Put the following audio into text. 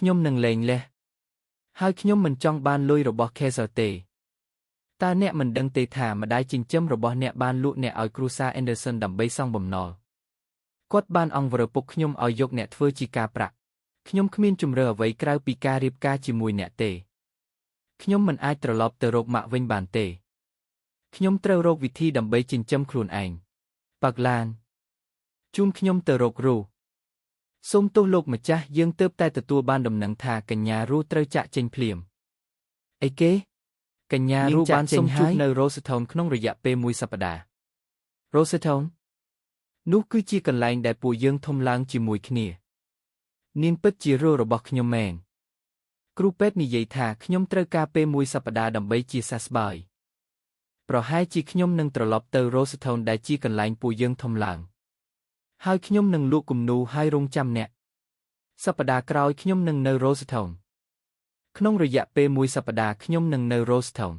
ខ្ញុំនឹងលែងលះហើយខ្ញុំមិនចង់បានលុយរបស់ Kaiser ទេតើអ្នកមិនដឹងទេថាម្ដាយចិញ្ចឹមរបស់អ្នកបានលក់អ្នកឲ្យគ្រួសារ Anderson ដើម្បីសងបំណុលគាត់បានអង្វរពុកខ្ញុំឲ្យយកអ្នកធ្វើជាការប្រាក់ខ្ញុំគ្មានជម្រើសអ្វីក្រៅពីការរៀបការជាមួយអ្នកទេខ្ញុំមិនអាចត្រឡប់ទៅរកម៉ាក់វិញបានទេខ្ញុំត្រូវរកវិធីដើម្បីចិញ្ចឹមខ្លួនឯងប៉ាក់ឡានជូនខ្ញុំទៅរករូសូមទោសលោកម្ចាស់យើងទើបតែទទួលបានដំណឹងថាកញ្ញារូត្រូវចាក់ចេញភ្លាមអីគេកញ្ញារូបានសុំជួបនៅ Rosetown ក្នុងរយៈពេលមួយសប្តាហ៍ Rosetown នោះគឺជាកន្លែងដែលពួកយើងធំឡើងជាមួយគ្នានាងពិតជារូរបស់ខ្ញុំមែនគ្រូពេទ្យនិយាយថាខ្ញុំត្រូវការពេលមួយសប្តាហ៍ដើម្បីជាសះស្បើយប្រហែលជាខ្ញុំនឹងត្រឡប់ទៅ Rosetown ដែលជាកន្លែងពួកយើងធំឡើងហើយខ្ញុំនឹងលក់គំនូរហើយរងចាំអ្នកសប្តាហ៍ក្រោយខ្ញុំនឹងនៅ Rosetown ក្នុងរយៈពេលមួយសប្តាហ៍ខ្ញុំនឹងនៅ Rosetown